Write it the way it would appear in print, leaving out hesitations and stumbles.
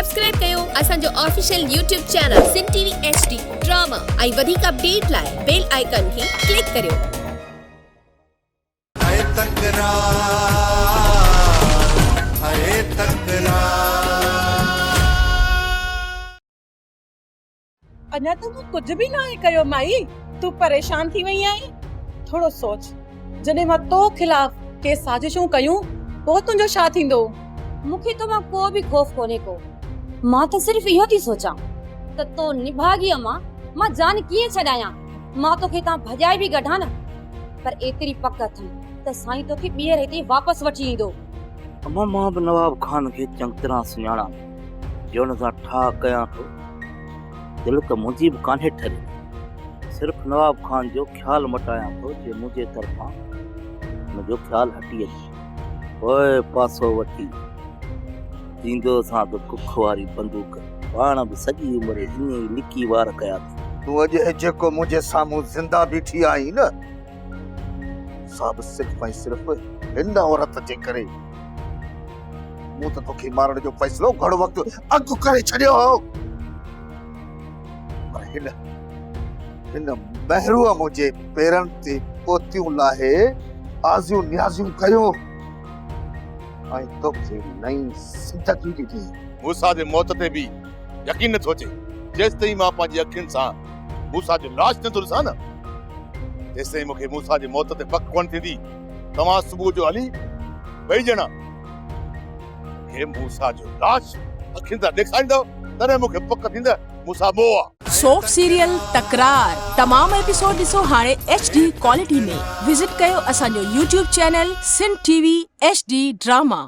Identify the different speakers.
Speaker 1: Subscribe ڪيو اسان جو official YouTube channel Sindh T V H D drama ۽ وڌيڪ اپڊيٽ لاء بيل آئيڪان کي ڪلڪ ڪريو.
Speaker 2: اي تڪرار اي تڪرار.
Speaker 3: اڃا ته مون ڪجهه به ناهي ڪيو مائي، تون پريشان ٿي وئي آهين؟ ٿورو سوچ، جڏهن مان تو خلاف ڪي سازشون ڪيون، پوء تنهنجو ڇا ٿيندو؟
Speaker 4: مون کي تو مان ڪو به خوف ڪونهي ڪو، مان ته صرف اهو ٿي سوچان ته تو نڀاڳيء مان مان جان ڪيئن ڇڏايان، مان توکي هتان ڀڄائي به ڪڍان نه، پر ايتري پڪ اٿم ته سائين توکي ٻيهر هتي واپس وٺي ايندو.
Speaker 5: اما مان به نواب خان کي چڱطرح سڃاڻان ٿو، جو هن سان ٺاهه ڪيان ٿو. دل ته منهنجي به ڪانهي ٺري. صرف نواب خان جو خيال مٽايان ٿو جي منهنجي طرفان هن جو خيال هٽي اچي. پوء پاسو وٺي ڏيندوسان ته ڪک واري بندوق. پاڻ به سڄي عمر ائين ئي لڪي وار ڪيا اٿم.
Speaker 6: تون اڄ هي جيڪو منهنجي سامهون زنده بيٺي آهين نه، سا به صرف ۽ صرف هن عورت جي ڪري. مون ته توکي مارڻ جو فيصلو گهڻو وقت اڳ ڪري ڇڏيو هو، پر هن هن مهروء منهنجي پيرن تي پوتيون لاهي آزيون نيازيون ڪيون ۽ توکي نئين زندگي ڏني.
Speaker 7: موسيٰ جي موت تي به يقين نٿو اچي. جيستائين مان پنهنجي اکين سان موسيٰ جو لاش نٿو ڏسان نه، تيستائين مون کي موسيٰ جي موت تي پڪ ڪونه ٿيندي. توهان صبح جو هلي ٻئي ڄڻا مون کي موسيٰ جو لاش اکين سان ڏيکاريندؤ، تڏهن مون کي پڪ ٿيندي موسيٰ مئو آ.
Speaker 8: سوپ سيريل تڪرار تمام ايپيسوڊ ڏسو هاڻي ايڇ ڊي ڪوالٽي ۾ وزٽ ڪيو اسان جو YouTube channel Sindh T V H D drama.